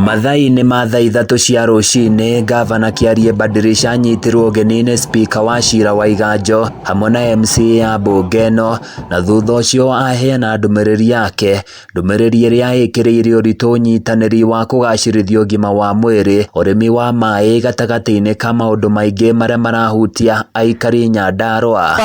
Mathaa-inĩ ma thaa 3 cia rũcinĩ, Ngavana Kĩarie Badirisha anyitirwo ũgeni nĩ Spika wa cira wa Iganjo hamwe na MCA a mbunge ĩno na thutha ũcio aheana ndũmĩrĩri yake, ndũmĩrĩri ĩrĩa ĩkĩrĩire ũritũ ũnyitanĩri wa kũgacĩrithia ũgima wa mwĩrĩ, ũrĩmi wa maĩ gatagatĩ-inĩ ka maũndũ maingĩ marĩa marahutia aikari Nyandarua.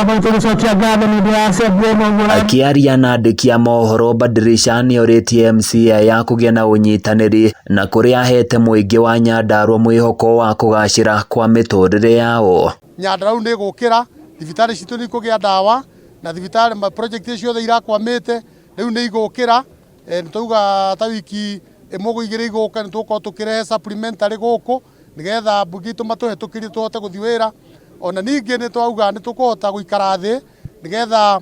Akĩaria na andĩki a mohoro Badirisha nĩorĩtie MCA ya kũgĩa na ũnyitanĩri na kũrĩa ahete mũingĩ wa Nyandarua mwĩhoko wa kũgacĩra kwa mĩtũrĩre yao. Nyandarua nĩ ĩgũkĩra, thibitarĩ citũ nĩ ikũgĩa ndawa na thibitarĩ project ciothe irakwamĩte rĩu nĩ igũkĩra. Nĩ twauga ta wiki ĩmwe ũguo igĩrĩ igũka nĩ tũgũkorwo tũkĩrehe supplementary gũkũ nĩgetha mbunge itũ matũhetũkĩrie tũhote gũthiĩ wĩra. Ona ningĩ nĩ twauga nĩ tũkũhota gũikara thĩ nĩgetha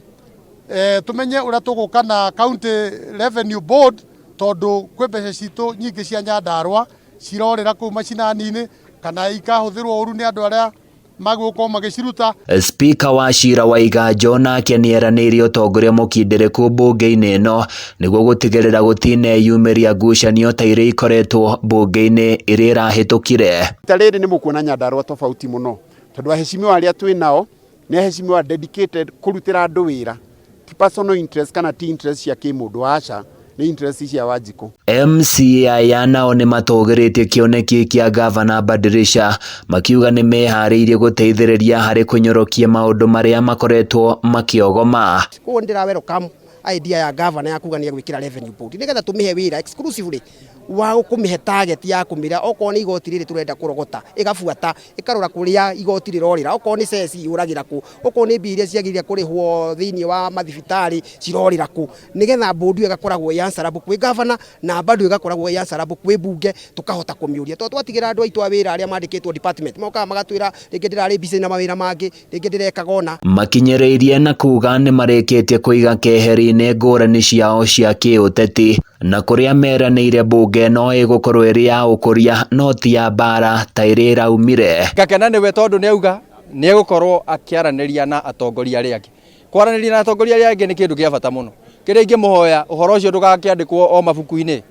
tũmenye ũrĩa tũgũka na county revenue board tondũ kwĩ mbeca citũ nyingĩ cia Nyandarua cirorĩra kũu macinani-inĩ kana ikahũthĩrwo ũru nĩ andũ arĩa magĩrĩirwo gũkorwo magĩciruta. Spika wa cira wa Iganjo nake nĩeranĩire ũtongoria mũkindĩrĩku mbunge-inĩ ĩno nĩguo gũtigĩrĩra gũtineyumĩria ngucanio ta iria ikoretwo mbunge-inĩ ĩrĩa ĩrahĩtũkire. Rita rĩrĩ nĩ mũkuona Nyandarua tofauti mũno tondũ aheshimiwa arĩa twĩ nao nĩ aheshimiwa dedicated kũrutĩra andũ wĩra ti personal interest kana ti interest cia kĩmũndũ aca nĩ interest cia Wanjikũ. MCA aya nao nĩ matũgĩrĩtie kĩoneki kĩa Gavana Badirisha makiuga nĩ meharĩirie gũteithĩrĩria harĩ kũnyorokia maũndũ marĩa makoretwo makĩogoma. Koguo nĩ ndĩra welcome idea ya gavana ya kuga nĩ egwĩkĩra revenue board nĩgetha tũmĩhe wĩra exclusively wa kũmĩhe target ya kũmĩra okorwo nĩ igoti rĩrĩ tũrenda kũrogota ĩgabuata ĩkarora kũrĩa igoti rĩrorĩra okorwo nĩ ceci yũragĩra kũ okorwo nĩ mbia iria ciagĩrĩire kũrĩhwo thĩinĩ wa mathibitarĩ cirorĩra kũ nĩgetha board ĩyo ĩgakoragwo ĩ answerable kwĩ gavana na bado ĩgakoragwo ĩ answerable kwĩ bunge tũkahota kũmĩũria tondũ twatigĩra andũ aitũ a wĩra arĩa mandĩkĩtwo department mokaga magatwĩra rĩngĩ ndĩrarĩ busy na mawĩra mangĩ rĩngĩ ndĩrekaga ũna. Makinyĩrĩirie na kuga nĩmarĩkĩtie kũiga keheri-inĩ ngũrani ciao cia kĩũteti na kũrĩa meranĩire mbunge ĩno ĩgũkorwo ĩrĩ ya ũkũria no ti ya mbara ta ĩrĩa ĩraumire. Ngakena nĩwe tondũ nĩauga nĩegũkorwo akĩaranĩria na atongoria arĩa angĩ. Kwaranĩria na atongoria arĩa angĩ nĩ kĩndũ kĩa bata mũno. Kĩrĩa ingĩmũhoya ũhoro ũcio ndũgakĩandĩkwo o mabuku-inĩ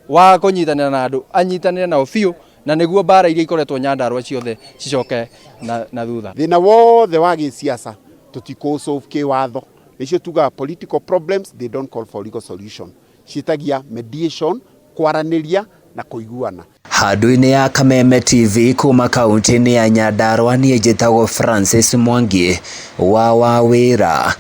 wa kũnyitanĩra na andũ, anyitanĩre nao biũ na nĩguo mbara iria ikoretwo Nyandarua ciothe cicoke na thutha. Thĩna wothe wa gĩsiasa tũtikũ solve kĩwatho. Nĩcio tugaga political problems they don't call for legal solution. Ciĩtagia mediation, kwaranĩria na kũiguana. Handũ-inĩ ya Kameme TV kuma kaunti-inĩ ya Nyandarua niĩ njĩtagwo Francis Mwangi wa Wawĩra.